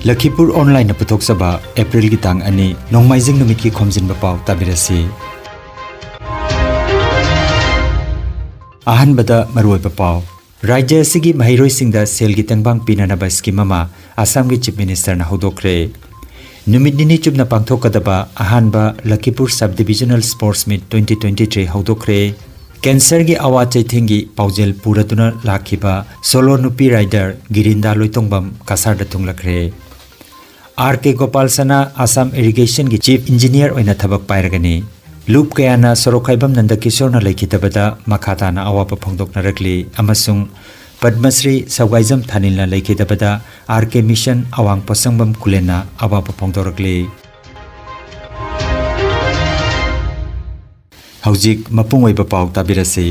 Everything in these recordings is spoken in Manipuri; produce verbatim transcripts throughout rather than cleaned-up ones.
ꯂꯈꯤꯄꯨꯔ ꯑꯣꯟꯂꯥꯏꯟꯅ ꯄꯨꯊꯣꯛꯆꯕ ꯑꯦꯄ꯭ꯔꯤꯜꯒꯤ ꯇꯥꯡ ꯑꯅꯤ, ꯅꯣꯡꯃꯥꯏꯖꯤꯡ ꯅꯨꯃꯤꯠꯀꯤ ꯈꯣꯝꯖꯤꯟꯕ ꯄꯥꯎ ꯇꯥꯕꯤꯔꯁꯤ꯫ ꯑꯍꯥꯟꯕꯗ ꯃꯔꯨꯑꯣꯏꯕ ꯄꯥꯎ꯫ ꯔꯥꯖ꯭ꯌ ꯑꯁꯤꯒꯤ ꯃꯍꯩꯔꯣꯏꯁꯤꯡꯗ ꯁꯦꯜꯒꯤ ꯇꯦꯡꯕꯥꯡ ꯄꯤꯅꯅꯕ ꯁ꯭ꯀꯤꯝ ꯑꯃ ꯑꯁꯥꯝꯒꯤ ꯆꯤꯐ ꯃꯤꯅꯤꯁꯇꯔꯅ ꯍꯧꯗꯣꯛꯈ꯭ꯔꯦ꯫ ꯅꯨꯃꯤꯠ ꯅꯤꯅꯤ ꯆꯨꯞꯅ ꯄꯥꯡꯊꯣꯛꯀꯗꯕ ꯑꯍꯥꯟꯕ ꯂꯈꯤꯄꯨꯔ sub ꯗꯤꯕꯤꯖꯅꯦꯜ sports meet twenty twenty three ꯍꯧꯗꯣꯛꯈ꯭ꯔꯦ꯫ ꯀꯦꯟꯁꯔꯒꯤ ꯑꯋꯥ ꯆꯩꯊꯦꯡꯒꯤ ꯄꯥꯎꯖꯦꯜ ꯄꯨꯔꯗꯨꯅ ꯂꯥꯛꯈꯤꯕ ꯁꯣꯂꯣ ꯅꯨꯄꯤ ꯔꯥꯏꯗꯔ ꯒꯤꯔꯤꯟꯗꯥ ꯂꯣꯏꯇꯣꯡꯕꯝ ꯀꯁꯥꯔꯗ ꯊꯨꯡꯂꯈ꯭ꯔꯦ꯫ ꯑꯥꯔ ꯀꯦ ꯒꯣꯄꯥꯜ ꯁꯅꯥ ꯑꯁꯥꯝ ꯏꯔꯤꯒꯦꯁꯟꯒꯤ ꯆꯤꯐ ꯏꯟꯖꯤꯅꯤꯌꯔ ꯑꯣꯏꯅ ꯊꯕꯛ ꯄꯥꯏꯔꯒꯅꯤ꯫ ꯂꯨꯞ ꯀꯌꯥꯅ ꯁꯣꯔꯣꯛꯈꯥꯏꯕꯝ ꯅꯟꯗꯀꯤꯁꯣꯔꯅ ꯂꯩꯈꯤꯗꯕꯗ ꯃꯈꯥ ꯇꯥꯅ ꯑꯋꯥꯕ ꯐꯣꯡꯗꯣꯛꯅꯔꯛꯂꯤ ꯑꯃꯁꯨꯡ ꯄꯗꯃꯁ꯭ꯔꯤ ꯁꯧꯒꯥꯏꯖꯝ ꯊꯥꯅꯤꯜꯅ ꯂꯩꯈꯤꯗꯕꯗ ꯑꯥꯔ ꯀꯦ ꯃꯤꯁꯟ ꯑꯋꯥꯡ ꯄꯣꯠꯁꯪꯕꯝ ꯀꯨꯂꯦꯟꯅ ꯑꯋꯥꯕ ꯐꯣꯡꯗꯣꯔꯛꯂꯤ꯫ ꯍꯧꯖꯤꯛ ꯃꯄꯨꯡ ꯑꯣꯏꯕ ꯄꯥꯎ ꯇꯥꯕꯤꯔꯁꯤ꯫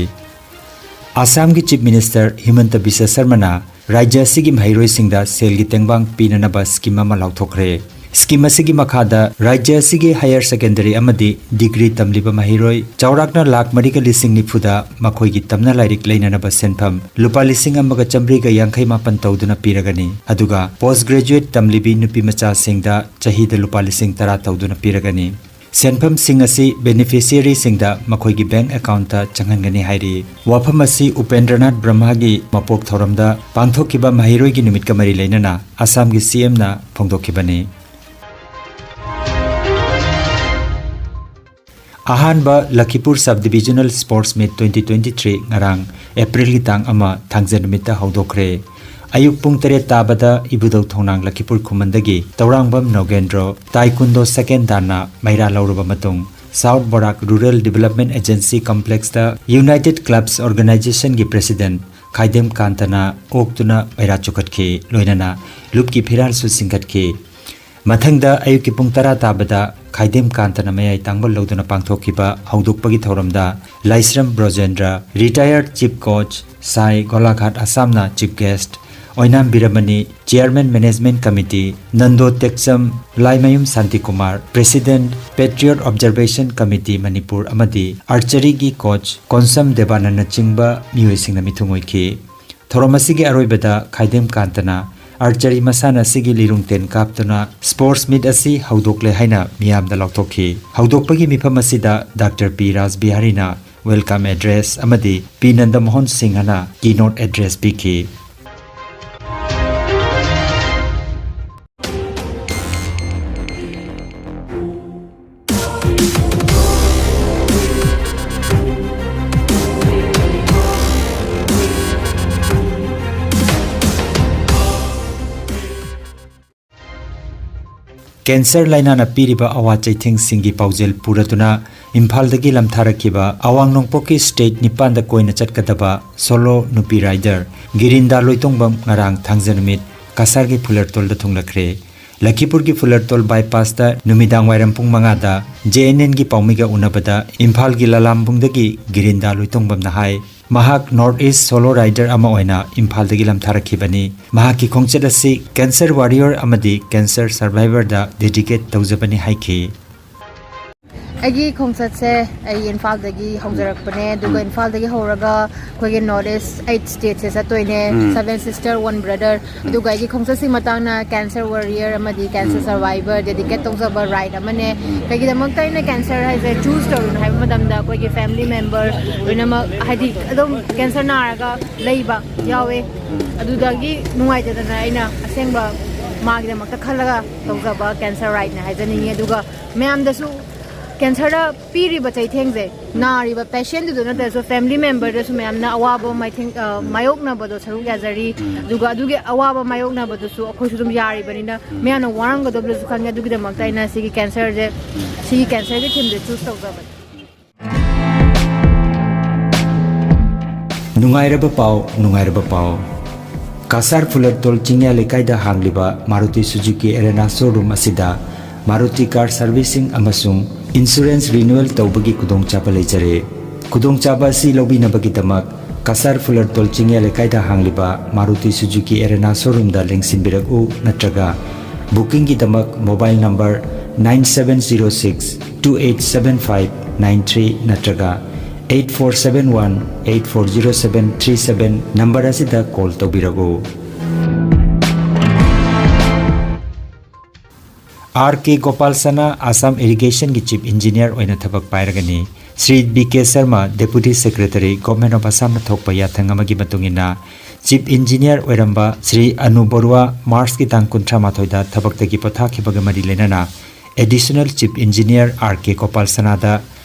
ꯑꯁꯥꯝꯒꯤ ꯆꯤꯐ ꯃꯤꯅꯤꯁꯇꯔ ꯍꯤꯃꯟꯇ ꯕꯤꯁ꯭ꯋ ꯁꯔꯃꯅ ꯔꯥꯖ꯭ꯌ ꯑꯁꯤꯒꯤ ꯃꯍꯩꯔꯣꯏꯁꯤꯡꯗ ꯁꯦꯜꯒꯤ ꯇꯦꯡꯕꯥꯡ ꯄꯤꯅꯅꯕ ꯁ꯭ꯀꯤꯝ ꯑꯃ ꯂꯥꯎꯊꯣꯛꯈ꯭ꯔꯦ꯫ ꯁ꯭ꯀꯤꯝ ꯑꯁꯤꯒꯤ ꯃꯈꯥꯗ ꯔꯥꯖ꯭ꯌ ꯑꯁꯤꯒꯤ ꯍꯥꯌꯔ ꯁꯦꯀꯦꯟꯗꯔꯤ ꯑꯃꯗꯤ ꯗꯤꯒ꯭ꯔꯤ ꯇꯝꯂꯤꯕ ꯃꯍꯩꯔꯣꯏ ꯆꯥꯎꯔꯥꯛꯅ ꯂꯥꯈ ꯃꯔꯤꯒ ꯂꯤꯁꯤꯡ ꯅꯤꯐꯨꯗ ꯃꯈꯣꯏꯒꯤ ꯇꯝꯅ ꯂꯥꯏꯔꯤꯛ ꯂꯩꯅꯅꯕ ꯁꯦꯟꯐꯝ ꯂꯨꯄꯥ ꯂꯤꯁꯤꯡ ꯑꯃꯒ ꯆꯥꯃꯔꯤꯒ ꯌꯥꯡꯈꯩ ꯃꯥꯄꯟ ꯇꯧꯗꯨꯅ ꯄꯤꯔꯒꯅꯤ꯫ ꯑꯗꯨꯒ ꯄꯣꯁ ꯒ꯭ꯔꯦꯖꯨꯑꯦꯠ ꯇꯝꯂꯤꯕꯤ ꯅꯨꯄꯤ ꯃꯆꯥꯁꯤꯡꯗ ꯆꯍꯤꯗ ꯂꯨꯄꯥ ꯂꯤꯁꯤꯡ ꯇꯔꯥ ꯇꯧꯗꯨꯅ ꯄꯤꯔꯒꯅꯤ꯫ ꯁꯦꯟꯐꯝꯁꯤꯡ ꯑꯁꯤ ꯕꯦꯅꯤꯐꯤꯁꯤꯌꯔꯤꯁꯤꯡꯗ ꯃꯈꯣꯏꯒꯤ ꯕꯦꯡꯛ ꯑꯦꯀꯥꯎꯟꯠꯇ ꯆꯪꯍꯟꯒꯅꯤ ꯍꯥꯏꯔꯤ꯫ ꯋꯥꯐꯝ ꯑꯁꯤ ꯎꯄꯦꯟꯗ꯭ꯔꯅꯥꯊ ꯕ꯭ꯔꯍꯃꯒꯤ ꯃꯄꯣꯛ ꯊꯧꯔꯝꯗ ꯄꯥꯡꯊꯣꯛꯈꯤꯕ ꯃꯍꯩꯔꯣꯏꯒꯤ ꯅꯨꯃꯤꯠꯀ ꯃꯔꯤ ꯂꯩꯅꯅ ꯑꯁꯥꯝꯒꯤ ꯁꯤ ꯑꯦꯝꯅ ꯐꯣꯡꯗꯣꯛꯈꯤꯕꯅꯤ꯫ ꯑꯍꯥꯟꯕ ꯂꯈꯤꯄꯨꯔ sub ꯗꯤꯕꯤꯖꯅꯦꯜ sports meet twenty twenty three ꯉꯔꯥꯡ ꯑꯦꯄ꯭ꯔꯤꯜꯒꯤ ꯇꯥꯡ ꯑꯃ ꯊꯥꯡꯖ ꯅꯨꯃꯤꯠꯇ ꯍꯧꯗꯣꯛꯈ꯭ꯔꯦ꯫ ꯑꯌꯨꯛ ꯄꯨꯡ ꯇꯔꯦꯠ ꯇꯥꯕꯗ ꯏꯕꯨꯙꯧ ꯊꯣꯡꯅꯥꯡ ꯂꯈꯤꯄꯨꯔ ꯈꯨꯃꯟꯗꯒꯤ ꯇꯧꯔꯥꯡꯕꯝ ꯅꯣꯒꯦꯟꯗ꯭ꯔꯣ ꯇꯥꯏꯀꯨꯟꯗꯣ ꯁꯦꯀꯦꯟ ꯗꯥꯟꯅ ꯃꯩꯔꯥ ꯂꯧꯔꯕ ꯃꯇꯨꯡ south Barak rural development agency ꯀꯝꯄ꯭ꯂꯦꯛꯁꯇ ꯌꯨꯅꯥꯏꯇꯦꯗ ꯀ꯭ꯂꯕꯁ ꯑꯣꯔꯒꯅꯥꯏꯖꯦꯁꯟꯒꯤ ꯄ꯭ꯔꯦꯁꯤꯗꯦꯟꯠ ꯈꯥꯏꯗꯦꯝ ꯀꯥꯟꯇꯅ ꯑꯣꯛꯇꯨꯅ ꯃꯩꯔꯥ ꯆꯨꯈꯠꯈꯤ꯫ ꯂꯣꯏꯅꯅ ꯂꯨꯞꯀꯤ ꯐꯤꯔꯥꯜꯁꯨ ꯆꯤꯡꯈꯠꯈꯤ꯫ ꯃꯊꯪꯗ ꯑꯌꯨꯛꯀꯤ ꯄꯨꯡ ꯇꯔꯥ ꯇꯥꯕꯗ ꯈꯥꯏꯗꯦꯝ ꯀꯥꯟꯇꯅ ꯃꯌꯥꯏ ꯇꯥꯡꯕ ꯂꯧꯗꯨꯅ ꯄꯥꯡꯊꯣꯛꯈꯤꯕ ꯍꯧꯗꯣꯛꯄꯒꯤ ꯊꯧꯔꯝꯗ ꯂꯥꯏꯁ꯭ꯔꯝ ꯕ꯭ꯔꯣꯖꯦꯟꯗ꯭ꯔ, ꯔꯤꯇꯥꯌꯔꯗ ꯆꯤꯐ ꯀꯣꯆ ꯁꯥꯏ ꯒꯣꯂꯥꯘꯥꯠ ꯑꯁꯥꯝꯅ ꯆꯤꯐ ꯒꯦꯁ꯭ꯠ, ꯑꯣꯏꯅꯥꯝ ꯕꯤꯔꯃꯅꯤ, chairman management committee, Nando Tekcham, Laimayum Shantikumar, president patriot observation committee Manipur ꯑꯃꯗꯤ ꯑꯥꯔꯆꯔꯤꯒꯤ ꯀꯣꯆ ꯀꯣꯟꯁꯝ ꯗꯦꯕꯥꯅꯟꯅꯆꯤꯡꯕ ꯃꯤꯑꯣꯏꯁꯤꯡꯅ ꯃꯤꯊꯨꯡ ꯑꯣꯏꯈꯤ꯫ ꯊꯧꯔꯝ ꯑꯁꯤꯒꯤ ꯑꯔꯣꯏꯕꯗ ꯈꯥꯏꯗꯦꯝ ꯀꯥꯟꯇꯅ archery ꯃꯁꯥꯟꯅ ꯑꯁꯤꯒꯤ ꯂꯤꯔꯨꯡ ꯇꯦꯟ ꯀꯥꯞꯇꯨꯅ sports meet ꯑꯁꯤ ꯍꯧꯗꯣꯛꯂꯦ ꯍꯥꯏꯅ ꯃꯤꯌꯥꯝꯗ ꯂꯥꯎꯊꯣꯛꯈꯤ꯫ ꯍꯧꯗꯣꯛꯄꯒꯤ ꯃꯤꯐꯝ ꯑꯁꯤꯗ Doctor ꯄꯤ ꯔꯥꯖꯕꯤꯍꯥꯔꯤꯅ welcome address ꯑꯃꯗꯤ ꯄꯤ ꯅꯟꯗꯃꯣꯍꯟ ꯁꯤꯡꯍꯅ keynote address ꯄꯤꯈꯤ꯫ Cancer ꯂꯥꯏꯅꯥꯅ ꯄꯤꯔꯤꯕ ꯑꯋꯥ ꯆꯩꯊꯦꯡꯁꯤꯡꯒꯤ ꯄꯥꯎꯖꯦꯜ ꯄꯨꯔꯗꯨꯅ ꯏꯝꯐꯥꯜꯗꯒꯤ ꯂꯝꯊꯥꯔꯛꯈꯤꯕ ꯑꯋꯥꯡ ꯅꯣꯡꯄꯣꯛꯀꯤ state ꯅꯤꯄꯥꯟꯗ ꯀꯣꯏꯅ ꯆꯠꯀꯗꯕ solo ꯅꯨꯄꯤ rider ꯒꯤꯔꯤꯟꯗꯥ ꯂꯣꯏꯇꯣꯡꯕꯝ ꯉꯔꯥꯡ ꯊꯥꯡꯖ ꯅꯨꯃꯤꯠ ꯀꯁꯥꯔꯒꯤ ꯐꯨꯂꯔꯇꯣꯜꯗ ꯊꯨꯡꯂꯈ꯭ꯔꯦ꯫ ꯂꯈꯤꯄꯨꯔꯒꯤ ꯐꯨꯂꯔꯇꯣꯜ bypassꯇ ꯅꯨꯃꯤꯗꯥꯡ ꯋꯥꯏꯔꯝ ꯄꯨꯡ ꯃꯉꯥꯗ JNNꯒꯤ ꯄꯥꯎꯃꯤꯒ ꯎꯅꯕꯗ ꯏꯝꯐꯥꯜꯒꯤ ꯂꯂꯥꯝꯕꯨꯡꯗꯒꯤ ꯒꯤꯔꯤꯟꯗꯥ ꯂꯣꯏꯇꯣꯡꯕꯝꯅ ꯍꯥꯏ, ꯃꯍꯥꯛ North East solo rider ꯑꯃ ꯑꯣꯏꯅ ꯏꯝꯐꯥꯜꯗꯒꯤ ꯂꯝꯊꯥꯔꯛꯈꯤꯕꯅꯤ꯫ ꯃꯍꯥꯛꯀꯤ ꯈꯣꯡꯆꯠ ꯑꯁꯤ cancer warrior ꯑꯃꯗꯤ cancer survivorꯗ dedicate ꯇꯧꯖꯕꯅꯤ ꯍꯥꯏꯈꯤ꯫ ꯑꯩꯒꯤ ꯈꯣꯡꯆꯠꯁꯦ ꯑꯩ ꯏꯝꯐꯥꯜꯗꯒꯤ ꯍꯧꯖꯔꯛꯄꯅꯦ, ꯑꯗꯨꯒ ꯏꯝꯐꯥꯜꯗꯒꯤ ꯍꯧꯔꯒ ꯑꯩꯈꯣꯏꯒꯤ North East eight stateꯁꯦ ꯆꯠꯇꯣꯏꯅꯦ, seven sister one brother꯫ ꯑꯗꯨꯒ ꯑꯩꯒꯤ ꯈꯣꯡꯆꯠꯁꯤ ꯃꯇꯥꯡꯅ cancer warrior ꯑꯃꯗꯤ cancer survivor dedicate ꯇꯧꯖꯕ ride ꯑꯃꯅꯦ꯫ ꯀꯩꯒꯤꯗꯃꯛꯇ ꯑꯩꯅ cancer ꯍꯥꯏꯁꯦ choose ꯇꯧꯔꯤꯅꯣ ꯍꯥꯏꯕ ꯃꯇꯝꯗ, ꯑꯩꯈꯣꯏꯒꯤ family member ꯂꯣꯏꯅꯃꯛ, ꯍꯥꯏꯗꯤ ꯑꯗꯨꯝ cancer ꯅꯥꯔꯒ ꯂꯩꯕ ꯌꯥꯎꯋꯦ꯫ ꯑꯗꯨꯗꯒꯤ ꯅꯨꯡꯉꯥꯏꯇꯗꯅ ꯑꯩꯅ ꯑꯁꯦꯡꯕ ꯃꯥꯒꯤꯗꯃꯛꯇ ꯈꯜꯂꯒ ꯇꯧꯖꯕ cancer rideꯅꯦ ꯍꯥꯏꯖꯅꯤꯡꯉꯤ꯫ ꯑꯗꯨꯒ ꯃꯌꯥꯝꯗꯁꯨ cancerꯗ ꯄꯤꯔꯤꯕ ꯆꯩꯊꯦꯡꯁꯦ ꯅꯥꯔꯤꯕ patientꯗꯨꯗ ꯅꯠꯇ꯭ꯔꯁꯨ family memberꯗꯁꯨ ꯃꯌꯥꯝꯅ ꯑꯋꯥꯕ ꯃꯥꯏꯊꯦꯡ-, ꯑ, ꯃꯥꯌꯣꯛꯅꯕꯗꯣ ꯁꯔꯨꯛ ꯌꯥꯖꯔꯤ꯫ ꯑꯗꯨꯒ ꯑꯗꯨꯒꯤ ꯑꯋꯥꯕ ꯃꯥꯌꯣꯛꯅꯕꯗꯨꯁꯨ ꯑꯩꯈꯣꯏꯁꯨ ꯑꯗꯨꯝ ꯌꯥꯔꯤꯕꯅꯤꯅ ꯃꯌꯥꯝꯅ ꯋꯥꯔꯝꯒꯗꯕꯗꯨꯁꯨ ꯈꯪꯉꯦ꯫ ꯑꯗꯨꯒꯤꯗꯃꯛꯇ ꯑꯩꯅ ꯁꯤꯒꯤ cancerꯁꯦ, ꯁꯤꯒꯤ cancerꯒꯤ themeꯁꯦ choose ꯇꯧꯖꯕꯅꯤ꯫ ꯅꯨꯡꯉꯥꯏꯔꯕ ꯄꯥꯎ, ꯅꯨꯡꯉꯥꯏꯔꯕ ꯄꯥꯎ꯫ ꯀꯁꯥꯔ ꯐꯨꯂꯔꯇꯣꯜ ꯆꯤꯡꯌꯥ ꯂꯩꯀꯥꯏꯗ ꯍꯥꯡꯂꯤꯕ Maruti Suzuki Arena showroom ꯑꯁꯤꯗ Maruti car servicing ꯑꯃꯁꯨꯡ insurance renewal ꯇꯧꯕꯒꯤ ꯈꯨꯗꯣꯡꯆꯥꯕ ꯂꯩꯖꯔꯦ꯫ ꯈꯨꯗꯣꯡꯆꯥꯕ ꯑꯁꯤ ꯂꯧꯕꯤꯅꯕꯒꯤꯗꯃꯛ ꯀꯁꯥꯔ ꯐꯨꯂꯔꯇꯣꯜ ꯆꯤꯡꯌꯥ ꯂꯩꯀꯥꯏꯗ ꯍꯥꯡꯂꯤꯕ Maruti Suzuki Arena showroomꯗ ꯂꯦꯡꯁꯤꯟꯕꯤꯔꯛꯎ, ꯅꯠꯇ꯭ꯔꯒ bookingꯒꯤꯗꯃꯛ mobile number nine seven zero six two eight seven five nine three ꯅꯠꯇ꯭ꯔꯒ eight four seven one eight four zero seven three seven number ꯑꯁꯤꯗ call ꯇꯧꯕꯤꯔꯛꯎ꯫ ꯑꯥꯔ ꯀꯦ ꯒꯣꯄꯥꯜ ꯁꯅꯥ ꯑꯁꯥꯝ ꯏꯔꯤꯒꯦꯁꯟꯒꯤ ꯆꯤꯐ ꯏꯟꯖꯤꯅꯤꯌꯔ ꯑꯣꯏꯅ ꯊꯕꯛ ꯄꯥꯏꯔꯒꯅꯤ꯫ Shri B K Sharma, deputy secretary, government of ꯑꯁꯥꯝꯅ ꯊꯣꯛꯄ ꯌꯥꯊꯪ ꯑꯃꯒꯤ ꯃꯇꯨꯡ ꯏꯟꯅ, ꯆꯤꯐ ꯏꯟꯖꯤꯅꯤꯌꯔ ꯑꯣꯏꯔꯝꯕ ꯁ꯭ꯔꯤ ꯑꯅꯨ ꯕꯔꯨꯋꯥ ꯃꯥꯔꯆꯀꯤ ꯇꯥꯡ ꯀꯨꯟꯊ꯭ꯔꯥ ꯃꯥꯊꯣꯏꯗ ꯊꯕꯛꯇꯒꯤ ꯄꯣꯊꯥꯈꯤꯕꯒ ꯃꯔꯤ ꯂꯩꯅꯅ additional chief engineer R K Gopal ꯁꯅꯥꯗ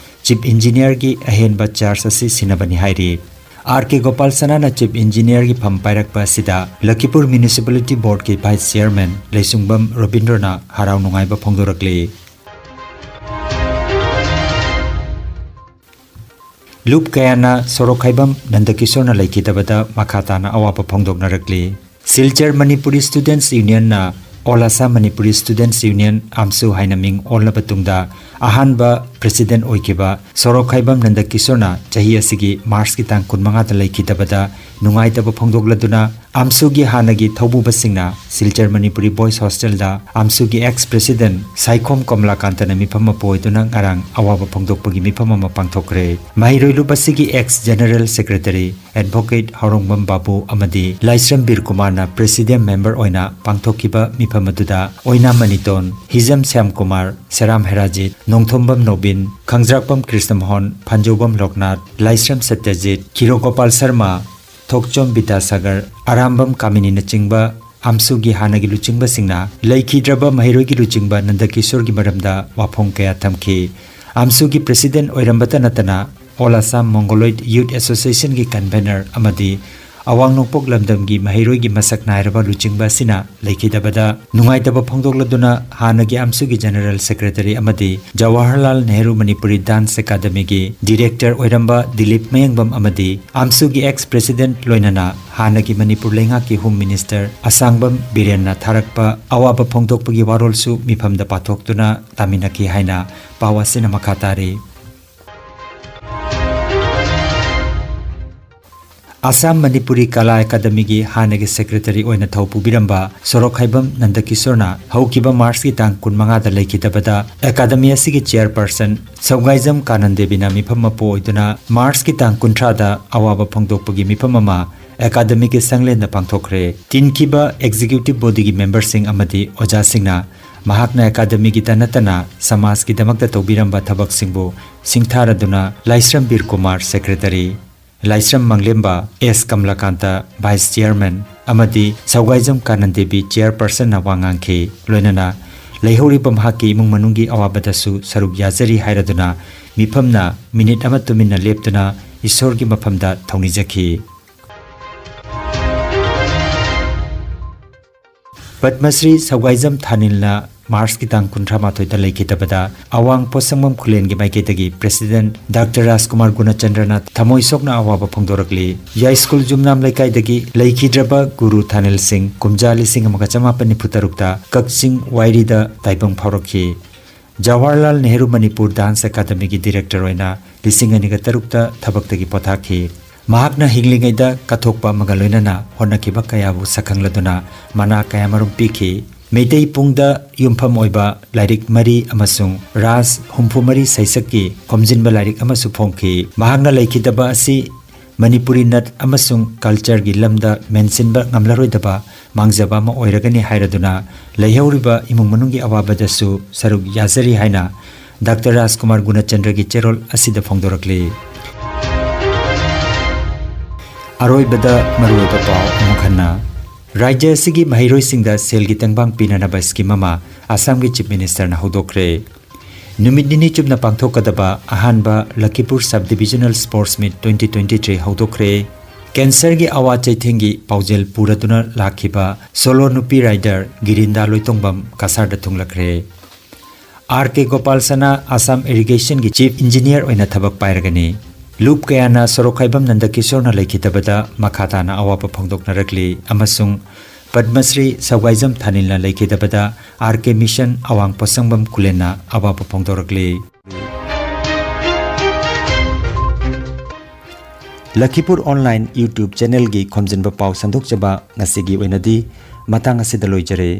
chief ꯏꯟꯖꯤꯅꯤꯌꯔꯒꯤ ꯑꯍꯦꯟꯕ ꯆꯥꯔꯖ ꯑꯁꯤ ꯁꯤꯟꯅꯕꯅꯤ ꯍꯥꯏꯔꯤ꯫ ꯑꯥꯔ ꯀꯦ ꯒꯣꯄꯥꯜ ꯁꯅꯥꯅ ꯆꯤꯐ ꯏꯟꯖꯤꯅꯤꯌꯔꯒꯤ ꯐꯝ ꯄꯥꯏꯔꯛꯄ ꯑꯁꯤꯗ ꯂꯈꯤꯄꯨꯔ ꯃ꯭ꯌꯨꯅꯤꯁꯤꯄꯥꯂꯤꯇꯤ ꯕꯣꯔꯗꯀꯤ ꯚꯥꯏꯁ ꯆꯤꯌꯔꯃꯦꯟ ꯂꯩꯁꯨꯡꯕꯝ ꯔꯣꯕꯤꯟꯗ꯭ꯔꯣꯅ ꯍꯔꯥꯎ ꯅꯨꯡꯉꯥꯏꯕ ꯐꯣꯡꯗꯣꯔꯛꯂꯤ꯫ ꯂꯨꯞ ꯀꯌꯥꯅ ꯁꯣꯔꯣꯛꯈꯥꯏꯕꯝ ꯅꯟꯗꯀꯤꯁꯣꯔꯅ ꯂꯩꯈꯤꯗꯕꯗ ꯃꯈꯥ ꯇꯥꯅ ꯑꯋꯥꯕ ꯐꯣꯡꯗꯣꯛꯅꯔꯛꯂꯤ꯫ ꯁꯤꯜꯆꯔ ꯃꯅꯤꯄꯨꯔꯤ ꯁ꯭ꯇꯨꯗꯦꯟꯠꯁ ꯌꯨꯅꯤꯌꯟꯅ ꯑꯣꯜ ꯑꯁꯥꯝ ꯃꯅꯤꯄꯨꯔꯤ ꯁ꯭ꯇꯨꯗꯦꯟꯠꯁ ꯌꯨꯅꯤꯌꯟ, ꯑꯝꯁꯨ ꯍꯥꯏꯅ ꯃꯤꯡ ꯑꯣꯜꯂꯕ ꯇꯨꯡꯗ, ꯑꯍꯥꯟꯕ ꯄ꯭ꯔꯦꯁꯤꯗꯦꯟꯠ ꯑꯣꯏꯈꯤꯕ ꯁꯣꯔꯣꯛꯈꯥꯏꯕꯝ ꯅꯟꯗꯀꯤꯁꯣꯔꯅ ꯆꯍꯤ ꯑꯁꯤꯒꯤ ꯃꯥꯔꯆꯀꯤ ꯇꯥꯡ ꯀꯨꯟꯃꯉꯥꯗ ꯂꯩꯈꯤꯗꯕꯗ ꯅꯨꯡꯉꯥꯏꯇꯕ ꯐꯣꯡꯗꯣꯛꯂꯗꯨꯅ, ꯑꯝꯁꯨꯒꯤ ꯍꯥꯟꯅꯒꯤ ꯊꯧꯕꯨꯕꯁꯤꯡꯅ ꯁꯤꯜꯆꯔ ꯃꯅꯤꯄꯨꯔꯤ ꯕꯣꯏꯁ ꯍꯣꯁꯇꯦꯜꯗ ꯑꯝꯁꯨꯒꯤ ꯑꯦꯛꯁ ꯄ꯭ꯔꯦꯁꯤꯗꯦꯟꯠ ꯁꯥꯏꯈꯣꯝ ꯀꯃꯂꯥꯀꯥꯟꯇꯅ ꯃꯤꯐꯝ ꯑꯃ ꯄꯣꯏꯗꯨꯅ ꯉꯔꯥꯡ ꯑꯋꯥꯕ ꯐꯣꯡꯗꯣꯛꯄꯒꯤ ꯃꯤꯐꯝ ꯑꯃ ꯄꯥꯡꯊꯣꯛꯈ꯭ꯔꯦ꯫ ꯃꯍꯩꯔꯣꯏ ꯂꯨꯞ ꯑꯁꯤꯒꯤ ꯑꯦꯛꯁ ꯖꯦꯅꯔꯦꯜ ꯁꯦꯀ꯭ꯔꯦꯇꯔꯤ ꯑꯦꯗꯚꯣꯀꯦꯠ ꯍꯥꯎꯔꯣꯡꯕꯝ ꯕꯥꯕꯨ ꯑꯃꯗꯤ ꯂꯥꯏꯁ꯭ꯔꯝ ꯕꯤꯔ ꯀꯨꯃꯥꯔꯅ ꯄ꯭ꯔꯦꯁꯤꯗꯤꯌꯝ ꯃꯦꯝꯕꯔ ꯑꯣꯏꯅ ꯄꯥꯡꯊꯣꯛꯈꯤꯕ ꯃꯤꯐꯝ ꯑꯗꯨꯗ ꯑꯣꯏꯅꯥꯝ ꯃꯅꯤꯇꯣꯟ, ꯍꯤꯖꯝ ꯁ꯭ꯌꯥꯝ ꯀꯨꯃꯥꯔ, ꯁꯦꯔꯥꯝ ꯍꯦꯔꯥꯖꯤꯠ, ꯅꯣꯡꯊꯣꯝꯕꯝ ꯅꯣꯕꯤꯟ, ꯈꯪꯖ꯭ꯔꯥꯛꯄꯝ ꯀ꯭ꯔꯤꯁꯅꯃꯣꯍꯟ, ꯐꯟꯖꯧꯕꯝ ꯂꯣꯛꯅꯥꯊ, ꯂꯥꯏꯁ꯭ꯔꯝ ꯁꯇ꯭ꯌꯖꯤꯠ, ꯈꯤꯔꯣꯒꯣꯄꯥꯜ ꯁꯔꯃ, ꯊꯣꯛꯆꯣꯝ ꯕꯤꯗ꯭ꯌꯥꯁꯥꯒꯔ, ꯑꯔꯥꯝꯕꯝ ꯀꯥꯃꯤꯅꯤꯅꯆꯤꯡꯕ ꯑꯝꯁꯨꯒꯤ ꯍꯥꯟꯅꯒꯤ ꯂꯨꯆꯤꯡꯕꯁꯤꯡꯅ ꯂꯩꯈꯤꯗ꯭ꯔꯕ ꯃꯍꯩꯔꯣꯏꯒꯤ ꯂꯨꯆꯤꯡꯕ ꯅꯟꯗꯀꯤꯁꯣꯔꯒꯤ ꯃꯔꯝꯗ ꯋꯥꯐꯣꯡ ꯀꯌꯥ ꯊꯝꯈꯤ꯫ ꯑꯝꯁꯨꯒꯤ ꯄ꯭ꯔꯦꯁꯤꯗꯦꯟꯠ ꯑꯣꯏꯔꯝꯕꯇ ꯅꯠꯇꯅ ꯑꯣꯜ ꯑꯁꯥꯝ ꯃꯣꯡꯒꯣꯂꯣꯏꯗ ꯌꯨꯊ ꯑꯦꯁꯣꯁꯤꯌꯦꯁꯟꯒꯤ ꯀꯟꯚꯦꯅꯔ ꯑꯃꯗꯤ ꯑꯋꯥꯡ ꯅꯣꯡꯄꯣꯛ ꯂꯝꯗꯝꯒꯤ ꯃꯍꯩꯔꯣꯏꯒꯤ ꯃꯁꯛ ꯅꯥꯏꯔꯕ ꯂꯨꯆꯤꯡꯕ ꯑꯁꯤꯅ ꯂꯩꯈꯤꯗꯕꯗ ꯅꯨꯡꯉꯥꯏꯇꯕ ꯐꯣꯡꯗꯣꯛꯂꯗꯨꯅ ꯍꯥꯟꯅꯒꯤ ꯑꯝꯁꯨꯒꯤ ꯖꯦꯅꯔꯦꯜ ꯁꯦꯀ꯭ꯔꯦꯇꯔꯤ ꯑꯃꯗꯤ ꯖꯋꯥꯍꯔꯂꯥꯜ ꯅꯦꯍꯔꯨ ꯃꯅꯤꯄꯨꯔꯤ ꯗꯥꯟꯁ ꯑꯦꯀꯥꯗꯃꯤꯒꯤ ꯗꯤꯔꯦꯛꯇꯔ ꯑꯣꯏꯔꯝꯕ ꯗꯤꯂꯤꯞ ꯃꯌꯦꯡꯕꯝ ꯑꯃꯗꯤ ꯑꯝꯁꯨꯒꯤ ꯑꯦꯛꯁ ꯄ꯭ꯔꯦꯁꯤꯗꯦꯟꯠ ꯂꯣꯏꯅꯅ ꯍꯥꯟꯅꯒꯤ ꯃꯅꯤꯄꯨꯔ ꯂꯩꯉꯥꯛꯀꯤ ꯍꯣꯝ ꯃꯤꯅꯤꯁꯇꯔ ꯑꯁꯥꯡꯕꯝ ꯕꯤꯔꯦꯟꯅ ꯊꯥꯔꯛꯄ ꯑꯋꯥꯕ ꯐꯣꯡꯗꯣꯛꯄꯒꯤ ꯋꯥꯔꯣꯜꯁꯨ ꯃꯤꯐꯝꯗ ꯄꯥꯊꯣꯛꯇꯨꯅ ꯇꯥꯃꯤꯟꯅꯈꯤ ꯍꯥꯏꯅ ꯄꯥꯎ ꯑꯁꯤꯅ ꯃꯈꯥ ꯇꯥꯔꯤ꯫ ꯑꯁꯥꯝ ꯃꯅꯤꯄꯨꯔꯤ ꯀꯂꯥ ꯑꯦꯀꯥꯗꯃꯤꯒꯤ ꯍꯥꯟꯅꯒꯤ ꯁꯦꯀ꯭ꯔꯦꯇꯔꯤ ꯑꯣꯏꯅ ꯊꯧ ꯄꯨꯕꯤꯔꯝꯕ ꯁꯣꯔꯣꯛꯈꯥꯏꯕꯝ ꯅꯟꯗꯀꯤꯁꯣꯔꯅ ꯍꯧꯈꯤꯕ ꯃꯥꯔꯆꯀꯤ ꯇꯥꯡ ꯀꯨꯟꯃꯉꯥꯗ ꯂꯩꯈꯤꯗꯕꯗ ꯑꯦꯀꯥꯗꯃꯤ ꯑꯁꯤꯒꯤ ꯆꯤꯌꯔꯄꯔꯁꯟ ꯁꯧꯒꯥꯏꯖꯝ ꯀꯥꯅꯟ ꯗꯦꯕꯤꯅ ꯃꯤꯐꯝ ꯑꯃ ꯄꯣꯛꯑꯣꯏꯗꯨꯅ ꯃꯥꯔꯆꯀꯤ ꯇꯥꯡ ꯀꯨꯟꯊ꯭ꯔꯥꯗ ꯑꯋꯥꯕ ꯐꯣꯡꯗꯣꯛꯄꯒꯤ ꯃꯤꯐꯝ ꯑꯃ ꯑꯦꯀꯥꯗꯃꯤꯒꯤ ꯁꯪꯂꯦꯟꯗ ꯄꯥꯡꯊꯣꯛꯈ꯭ꯔꯦ꯫ ꯇꯤꯟꯈꯤꯕ ꯑꯦꯛꯖꯤꯀ꯭ꯌꯨꯇꯤꯚ ꯕꯣꯗꯤꯒꯤ ꯃꯦꯝꯕꯔꯁꯤꯡ ꯑꯃꯗꯤ ꯑꯣꯖꯥꯁꯤꯡꯅ ꯃꯍꯥꯛꯅ ꯑꯦꯀꯥꯗꯃꯤꯒꯤꯗ ꯅꯠꯇꯅ ꯁꯃꯥꯖꯀꯤꯗꯃꯛꯇ ꯇꯧꯕꯤꯔꯝꯕ ꯊꯕꯛꯁꯤꯡꯕꯨ ꯁꯤꯡꯊꯥꯔꯗꯨꯅ ꯂꯥꯏꯁ꯭ꯔꯝ ꯕꯤꯔ ꯀꯨꯃꯥꯔ, ꯁꯦꯀ꯭ꯔꯦꯇꯔꯤ, ꯂꯥꯏꯁ꯭ꯔꯝ ꯃꯪꯂꯦꯝꯕ ꯑꯦꯁ ꯀꯃꯂꯥꯀꯥꯟꯇ, ꯚꯥꯏꯁ ꯆꯤꯌꯔꯃꯦꯟ, ꯑꯃꯗꯤ ꯁꯧꯒꯥꯏꯖꯝ ꯀꯥꯅꯟ ꯗꯦꯕꯤ, ꯆꯤꯌꯔꯄꯔꯁꯟꯅ ꯋꯥ ꯉꯥꯡꯈꯤ꯫ ꯂꯣꯏꯅꯅ ꯂꯩꯍꯧꯔꯤꯕ ꯃꯍꯥꯛꯀꯤ ꯏꯃꯨꯡ ꯃꯅꯨꯡꯒꯤ ꯑꯋꯥꯕꯗꯁꯨ ꯁꯔꯨꯛ ꯌꯥꯖꯔꯤ ꯍꯥꯏꯔꯗꯨꯅ ꯃꯤꯐꯝꯅ ꯃꯤꯅꯤꯠ ꯑꯃ ꯇꯨꯃꯤꯟꯅ ꯂꯦꯞꯇꯨꯅ ꯏꯁꯣꯔꯒꯤ ꯃꯐꯝꯗ ꯊꯧꯅꯤꯖꯈꯤ꯫ ꯄꯗꯃꯁ꯭ꯔꯤ ꯁꯧꯒꯥꯏꯖꯝ ꯊꯥꯅꯤꯜꯅ ꯃꯥꯔꯆꯀꯤ ꯇꯥꯡ ꯀꯨꯟꯊ꯭ꯔꯥ ꯃꯥꯊꯣꯏꯗ ꯂꯩꯈꯤꯗꯕꯗ ꯑꯋꯥꯡ ꯄꯣꯠꯁꯪꯕꯝ ꯈꯨꯂꯦꯟꯒꯤ ꯃꯥꯏꯀꯩꯗꯒꯤ ꯄ꯭ꯔꯦꯁꯤꯗꯦꯟꯠ ꯗꯥꯛꯇꯔ ꯔꯥꯖꯀꯨꯃꯥꯔ ꯒꯨꯅꯆꯟꯗ꯭ꯔꯅ ꯊꯃꯣꯏ ꯁꯣꯛꯅ ꯑꯋꯥꯕ ꯐꯣꯡꯗꯣꯔꯛꯂꯤ꯫ ꯌꯥꯏꯁ꯭ꯀꯨꯜ ꯌꯨꯝꯅꯥꯝ ꯂꯩꯀꯥꯏꯗꯒꯤ ꯂꯩꯈꯤꯗ꯭ꯔꯕ ꯒꯨꯔꯨ ꯊꯥꯅꯤꯜ ꯁꯤꯡ ꯀꯨꯝꯖꯥ ꯂꯤꯁꯤꯡ ꯑꯃꯒ ꯆꯃꯥꯄꯟ ꯅꯤꯐꯨ ꯇꯔꯨꯛꯇ ꯀꯛꯆꯤꯡ ꯋꯥꯏꯔꯤꯗ ꯇꯥꯏꯕꯪ ꯐꯥꯎꯔꯛꯈꯤ꯫ ꯖꯋꯥꯍꯔꯂꯥꯜ ꯅꯦꯍꯔꯨ ꯃꯅꯤꯄꯨꯔ ꯗꯥꯟꯁ ꯑꯦꯀꯥꯗꯃꯤꯒꯤ ꯗꯤꯔꯦꯛꯇꯔ ꯑꯣꯏꯅ ꯂꯤꯁꯤꯡ ꯑꯅꯤꯒ ꯇꯔꯨꯛꯇ ꯊꯕꯛꯇꯒꯤ ꯄꯣꯊꯥꯈꯤ꯫ ꯃꯍꯥꯛꯅ ꯍꯤꯡꯂꯤꯉꯩꯗ ꯀꯠꯊꯣꯛꯄ ꯑꯃꯒ ꯂꯣꯏꯅꯅ ꯍꯣꯠꯅꯈꯤꯕ ꯀꯌꯥꯕꯨ ꯁꯛꯈꯪꯂꯗꯨꯅ ꯃꯅꯥ ꯀꯌꯥꯃꯔꯨꯝ ꯄꯤꯈꯤ꯫ ꯃꯩꯇꯩ ꯄꯨꯡꯗ ꯌꯨꯝꯐꯝ ꯑꯣꯏꯕ ꯂꯥꯏꯔꯤꯛ ꯃꯔꯤ ꯑꯃꯁꯨꯡ ꯔꯥꯖ ꯍꯨꯝꯐꯨ ꯃꯔꯤ ꯁꯩꯁꯛꯀꯤ ꯈꯣꯝꯖꯤꯟꯕ ꯂꯥꯏꯔꯤꯛ ꯑꯃꯁꯨ ꯐꯣꯡꯈꯤ꯫ ꯃꯍꯥꯛꯅ ꯂꯩꯈꯤꯗꯕ ꯑꯁꯤ ꯃꯅꯤꯄꯨꯔꯤ ꯅꯠ ꯑꯃꯁꯨꯡ ꯀꯜꯆꯔꯒꯤ ꯂꯝꯗ ꯃꯦꯟꯁꯤꯟꯕ ꯉꯝꯂꯔꯣꯏꯗꯕ ꯃꯥꯡꯖꯕ ꯑꯃ ꯑꯣꯏꯔꯒꯅꯤ ꯍꯥꯏꯔꯗꯨꯅ ꯂꯩꯍꯧꯔꯤꯕ ꯏꯃꯨꯡ ꯃꯅꯨꯡꯒꯤ ꯑꯋꯥꯕꯗꯁꯨ ꯁꯔꯨꯛ ꯌꯥꯖꯔꯤ ꯍꯥꯏꯅ ꯗꯥꯛꯇꯔ ꯔꯥꯖꯀꯨꯃꯥꯔ ꯒꯨꯅꯆꯟꯗ꯭ꯔꯒꯤ ꯆꯦꯔꯣꯜ ꯑꯁꯤꯗ ꯐꯣꯡꯗꯣꯔꯛꯂꯤ꯫ ꯑꯔꯣꯏꯕꯗ ꯃꯔꯨꯑꯣꯏꯕ ꯄꯥꯎ ꯑꯃꯨꯛ ꯍꯟꯅ꯫ ꯔꯥꯖ꯭ꯌ ꯑꯁꯤꯒꯤ ꯃꯍꯩꯔꯣꯏꯁꯤꯡꯗ ꯁꯦꯜꯒꯤ ꯇꯦꯡꯕꯥꯡ ꯄꯤꯅꯅꯕ ꯁ꯭ꯀꯤꯝ ꯑꯃ ꯑꯁꯥꯝꯒꯤ ꯆꯤꯐ ꯃꯤꯅꯤꯁꯇꯔꯅ ꯍꯧꯗꯣꯛꯈ꯭ꯔꯦ꯫ ꯅꯨꯃꯤꯠ ꯅꯤꯅꯤ ꯆꯨꯞꯅ ꯄꯥꯡꯊꯣꯛꯀꯗꯕ ꯑꯍꯥꯟꯕ ꯂꯈꯤꯄꯨꯔ sub ꯗꯤꯕꯤꯖꯅꯦꯜ sports meet twenty twenty three ꯍꯧꯗꯣꯛꯈ꯭ꯔꯦ꯫ ꯀꯦꯟꯁꯔꯒꯤ ꯑꯋꯥ ꯆꯩꯊꯦꯡꯒꯤ ꯄꯥꯎꯖꯦꯜ ꯄꯨꯔꯗꯨꯅ ꯂꯥꯛꯈꯤꯕ ꯁꯣꯂꯣ ꯅꯨꯄꯤ ꯔꯥꯏꯗꯔ ꯒꯤꯔꯤꯟꯗꯥ ꯂꯣꯏꯇꯣꯡꯕꯝ ꯀꯁꯥꯔꯗ ꯊꯨꯡꯂꯈ꯭ꯔꯦ꯫ ꯑꯥꯔ ꯀꯦ ꯒꯣꯄꯥꯜꯁꯅꯥ ꯑꯁꯥꯝ ꯏꯔꯤꯒꯦꯁꯟꯒꯤ ꯆꯤꯐ ꯏꯟꯖꯤꯅꯤꯌꯔ ꯑꯣꯏꯅ ꯊꯕꯛ ꯄꯥꯏꯔꯒꯅꯤ꯫ ꯂꯨꯞ ꯀꯌꯥꯅ ꯁꯣꯔꯣꯛꯈꯥꯏꯕꯝ ꯅꯟꯗꯀꯤꯁꯣꯔꯅ ꯂꯩꯈꯤꯗꯕꯗ ꯃꯈꯥ ꯇꯥꯅ ꯑꯋꯥꯕ ꯐꯣꯡꯗꯣꯛꯅꯔꯛꯂꯤ ꯑꯃꯁꯨꯡ ꯄꯗꯃꯁ꯭ꯔꯤ ꯁꯧꯒꯥꯏꯖꯝ ꯊꯥꯅꯤꯜꯅ ꯂꯩꯈꯤꯗꯕꯗ ꯑꯥꯔ ꯀꯦ ꯃꯤꯁꯟ ꯑꯋꯥꯡ ꯄꯣꯠꯁꯪꯕꯝ ꯈꯨꯂꯦꯟꯅ ꯑꯋꯥꯕ ꯐꯣꯡꯗꯣꯔꯛꯂꯤ꯫ ꯂꯈꯤꯄꯨꯔ ꯑꯣꯟꯂꯥꯏꯟ YouTube ꯆꯦꯅꯦꯜꯒꯤ ꯈꯣꯝꯖꯤꯟꯕ ꯄꯥꯎ ꯁꯟꯗꯣꯛꯆꯕ ꯉꯁꯤꯒꯤ ꯑꯣꯏꯅꯗꯤ ꯃꯇꯥꯡ ꯑꯁꯤꯗ ꯂꯣꯏꯖꯔꯦ꯫